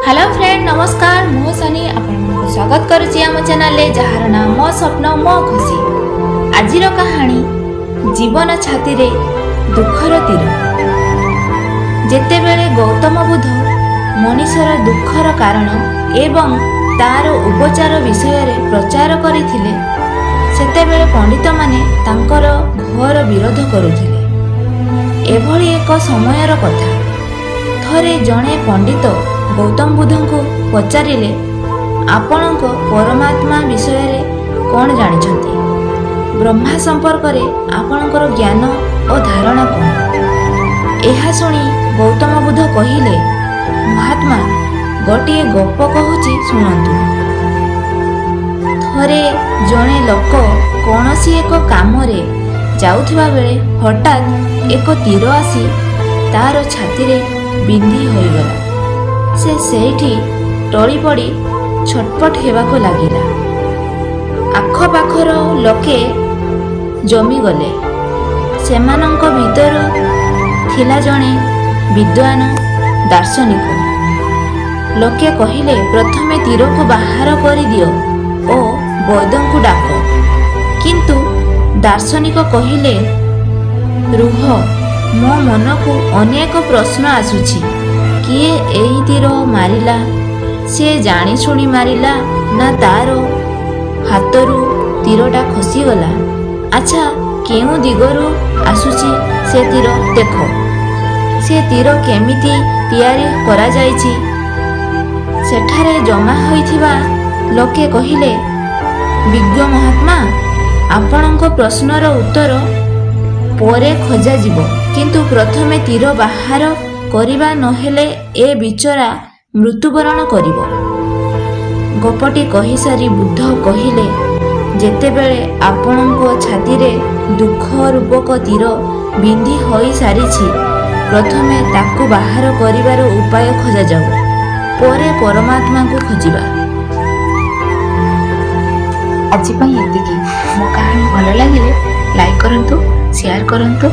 Hello friend, ନମସ୍କାର। ମୁଁ ସନି ଆପଣମାନଙ୍କୁ ସ୍ୱାଗତ କରୁଛି ଆମ ଚ୍ୟାନେଲରେ, ଯାହାର ନାମ ମୋ ସ୍ୱପ୍ନ ମୋ ଖୁସି। ଆଜିର କାହାଣୀ, ଜୀବନ ଛାତିରେ ଦୁଃଖର ତୀର। ଯେତେବେଳେ ଗୌତମ ବୁଦ୍ଧ ମଣିଷର ଦୁଃଖର କାରଣ ଏବଂ ତାର ଉପଚାର ବିଷୟରେ ପ୍ରଚାର କରିଥିଲେ, ସେତେବେଳେ ପଣ୍ଡିତମାନେ ତାଙ୍କର ଘୋର ବିରୋଧ କରୁଥିଲେ। ଏଭଳି ଏକ ସମୟର କଥା। ଥରେ ଜଣେ ପଣ୍ଡିତ ଗୌତମ ବୁଦ୍ଧଙ୍କୁ ପଚାରିଲେ, "ଆପଣଙ୍କ ପରମାତ୍ମା ବିଷୟରେ କ'ଣ ଜାଣିଛନ୍ତି? ବ୍ରହ୍ମା ସମ୍ପର୍କରେ ଆପଣଙ୍କର ଜ୍ଞାନ ଓ ଧାରଣା କ'ଣ?" ଏହା ଶୁଣି ଗୌତମ ବୁଦ୍ଧ କହିଲେ, "ମହାତ୍ମା, ଗୋଟିଏ ଗପ କହୁଛି, ଶୁଣନ୍ତୁ। ଥରେ ଜଣେ ଲୋକ କୌଣସି ଏକ କାମରେ ଯାଉଥିବା ବେଳେ ହଠାତ୍ ଏକ ତୀର ଆସି ତାର ଛାତିରେ ବିନ୍ଧି ହୋଇଗଲା। ସେ ସେଇଠି ଟଳି ପଡ଼ି ଛଟପଟ ହେବାକୁ ଲାଗିଲା। ଆଖପାଖର ଲୋକେ ଜମିଗଲେ। ସେମାନଙ୍କ ଭିତରୁ ଥିଲା ଜଣେ ବିଦ୍ୱାନ ଦାର୍ଶନିକ। ଲୋକେ କହିଲେ, 'ପ୍ରଥମେ ତୀରକୁ ବାହାର କରିଦିଅ ଓ ବୈଦ୍ୟଙ୍କୁ ଡାକ।' କିନ୍ତୁ ଦାର୍ଶନିକ କହିଲେ, 'ରୁହ, ମୋ ମନକୁ ଅନେକ ପ୍ରଶ୍ନ ଆସୁଛି। କିଏ ଏହି ତୀର ମାରିଲା? ସେ ଜାଣିଶୁଣି ମାରିଲା ନା ତାର ହାତରୁ ତୀରଟା ଖସିଗଲା? ଆଚ୍ଛା, କେଉଁ ଦିଗରୁ ଆସୁଛି ସେ ତୀର ଦେଖ। ସେ ତୀର କେମିତି ତିଆରି କରାଯାଇଛି?' ସେଠାରେ ଜମା ହୋଇଥିବା ଲୋକେ କହିଲେ, 'ବିଜ୍ଞ ମହାତ୍ମା, ଆପଣଙ୍କ ପ୍ରଶ୍ନର ଉତ୍ତର ପରେ ଖୋଜାଯିବ, କିନ୍ତୁ ପ୍ରଥମେ ତୀର ବାହାର କରିବା, ନହେଲେ ଏ ବିଚରା ମୃତ୍ୟୁବରଣ କରିବ।' ଗପଟି କହିସାରି ବୁଦ୍ଧ କହିଲେ, 'ଯେତେବେଳେ ଆପଣଙ୍କ ଛାତିରେ ଦୁଃଖ ରୂପକ ତୀର ବିନ୍ଧି ହୋଇସାରିଛି, ପ୍ରଥମେ ତାକୁ ବାହାର କରିବାର ଉପାୟ ଖୋଜାଯାଉ, ପରେ ପରମାତ୍ମାଙ୍କୁ ଖୋଜିବା।' ଆଜି ପାଇଁ ଏତିକି। ମୋ କାହାଣୀ ଭଲ ଲାଗିଲେ ଲାଇକ୍ କରନ୍ତୁ, ସେୟାର କରନ୍ତୁ,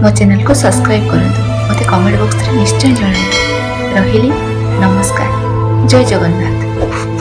ମୋ ଚ୍ୟାନେଲକୁ ସବସ୍କ୍ରାଇବ୍ କରନ୍ତୁ। ମୋତେ କମେଣ୍ଟ ବକ୍ସରେ ନିଶ୍ଚୟ ଜଣାଇବେ। ରହିଲି, ନମସ୍କାର, ଜୟ ଜଗନ୍ନାଥ।